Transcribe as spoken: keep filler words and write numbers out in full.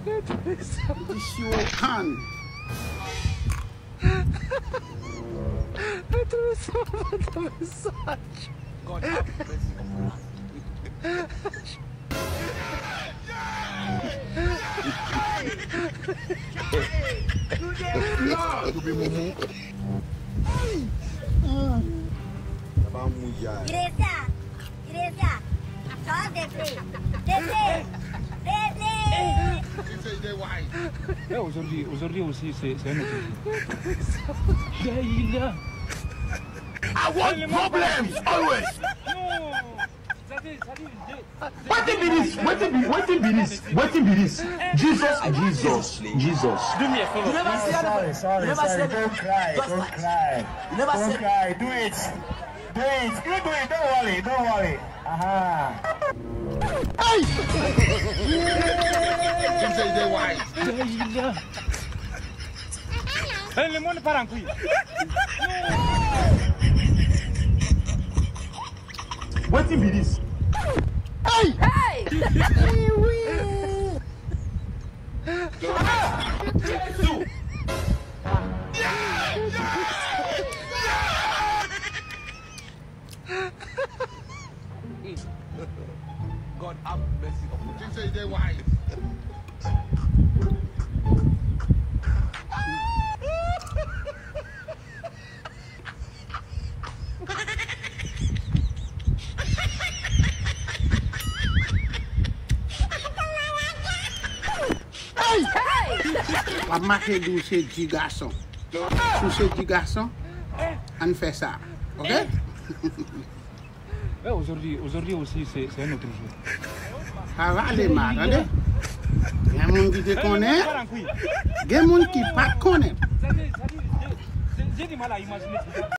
Mete sou kan. Mete sou kan. God have mercy upon us. Iglesia, iglesia, atò, vle, vle, vle. Hey, aujourd'hui, aujourd'hui aussi, c'est, c'est un autre jour. Daïla. I want problems always. Non. Wetin be this? Wetin be, wetin be this? Wetin be this? Jesus, Jesus, Jesus. You never see anybody. Sorry, sorry, sorry. Don't cry, don't cry. You never see. Don't cry. Do it. Do it. You do it. Don't worry, don't worry. Aha. Hey! Dem sey dey wise. Hey, le monde part en couille. Wetin be this? Hey! Hey! Jezi! God have mercy upon us. Jezi dey wise. Hey! W ap mache di w se di gason. Si w se di gason, ann fè sa. Ok? Eh, aujourd'hui, aujourd'hui aussi, c'est, c'est un autre jour. Sa va ale mal, tande? Gen moun ki te konnen, gen moun ki pa t konnen. J'ai, j'ai, j'ai, j'ai du mal à imaginer.